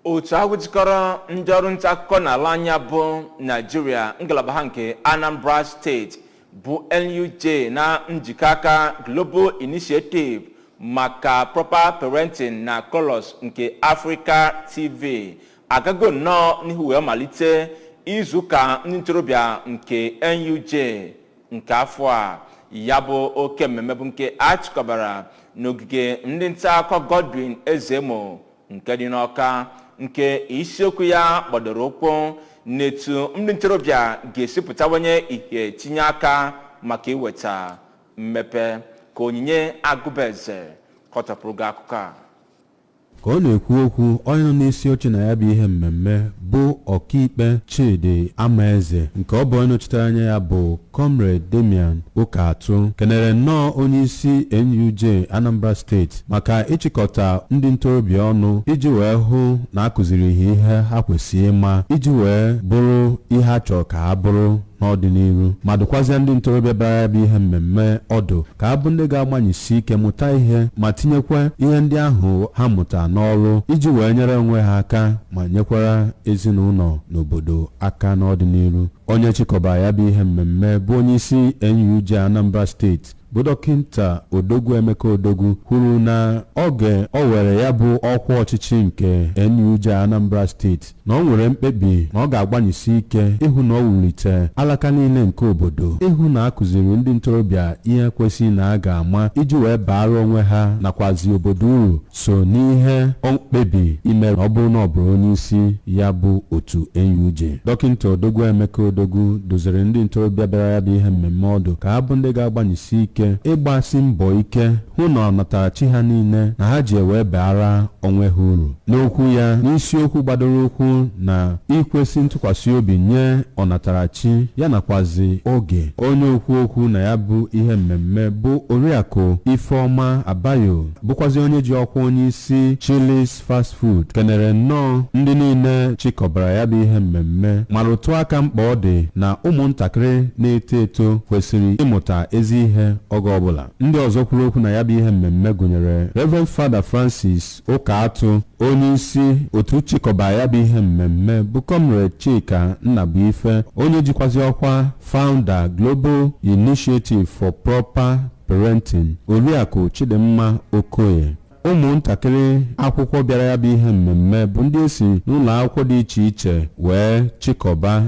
Otu ahụ jikọrọ ndị ọrụ nta akụkọ n'ala anyị bụ Naijiria, ngalaba ha nke Anambra Steeti bụ NUJ, na njikọ aka Global Initiative maka Proper Parenting na Colors nke Africa TV, agago nnọọ n'ihu wee malite izuụka ndị ntorobịa nke NUJ nke afọ a. Ya bụ oke mmemme bụ nke a chịkọbara n'ogige ndị nta akụkọ Godwin Ezeemo nke dị n'Ọka, nke isiokwu ya gbadoro ụkwụ n'etu ndị ntorobịa ga-esi pụtawanye ihe tinye aka maka iweta mmepe. Ka Onyinye Agụbeze kọtọpụrụ gị akụkọ a. Ka ọ na-ekwu okwu, onye nọ n'isi oche na ya bụ ihe mmemme bụ Ọkaikpe Chidi Amaeze, nke ọ bụ onye nọchitere anya ya bụ Comrade Damian Ụkatụ, kenere nnọọ onye isi NUJ Anambra Steeti maka ịchịkọta ndị ntorobịa ọnụ iji wee hụ na akụziri ha ihe ha kwesịrị ịma iji wee bụrụ ihe a chọrọ ka ha bụrụ n'ọdịnihu, ma dụkwazịa ndị ntorobịa bịara ya bụ ihe mmemme ọdụ ka ha bụ ndị ga-agbanyesi ike mụta ihe ma tinyekwa ihe ndị ahụ ha mụta n'ọrụ iji wee nyere onwe ha aka ma nyekwara ezinụlọ n'obodo aka n'ọdịnihu. Onye chịkọba ya bụ ihe mmemme bụ onye isi NUJ Anambra Steeti bụ Dọkịta Odogwu Emeka Odogwu, kwuru na oge o were ya bụ ọkwa ọchịchị nke NUJ Anambra Steeti, na ọ nwere mkpebi na ọ ga-agbanyesi ike ịhụ na ọ wulite alaka niile nke obodo, ịhụ na a kụziri ndị ntorobịa ihe kwesịrị na a ga-ama iji wee baara onwe ha nakwazi obodo uru, so n'ihe ọ mkpebi ime na ọ bụrụ na ọ bụrụ onye isi ya bụ otu NUJ. Dọkịta Odogwu Emeka Odogwu doziri ndị ntorobịa bịara ya bụ ihe mmemme ọdụ ka ha bụ ndị ga-agbanyesi ike ịgbasi mbọ ike hụ na ọnatarachi ha niile na ha ji ewee baara onwe ha uru. N'okwu ya n'isiokwu gbadoro ụkwụ na ikwesị ntụkwasị obi nye ọnatarachi ya nakwazi oge, onye okwu okwu na ya bụ ihe mmemme bụ Oriakụ Ifeọma Abayo, bụkwazi onye ji ọkwa onye isi Chili's Fast Food, kenere nnọọ ndị niile chịkọbara ya bụ ihe mmemme, ma rụtụ aka mkpa ọ dị na ụmụntakịrị na-eto eto kwesịrị ịmụta ezi ihe oge ọbụla. Ndị ọzọ kwuru okwu na ya bụ ihe mmemme gụnyere Reverend Father Francis Ụkaatụ, onye isi otu chịkọba ya bụ ihe mmemme bụ Comrade Chika Nnabuife, onye jikwazi ọkwa founder Global Initiative for Proper Parenting, Oriakụ Chidimma Okoye. Ụmụntakịrị akwụkwọ bịara ya bụ ihe mmemme bụ ndị esi n'ụlọ akwụkwọ dị iche iche wee chịkọba.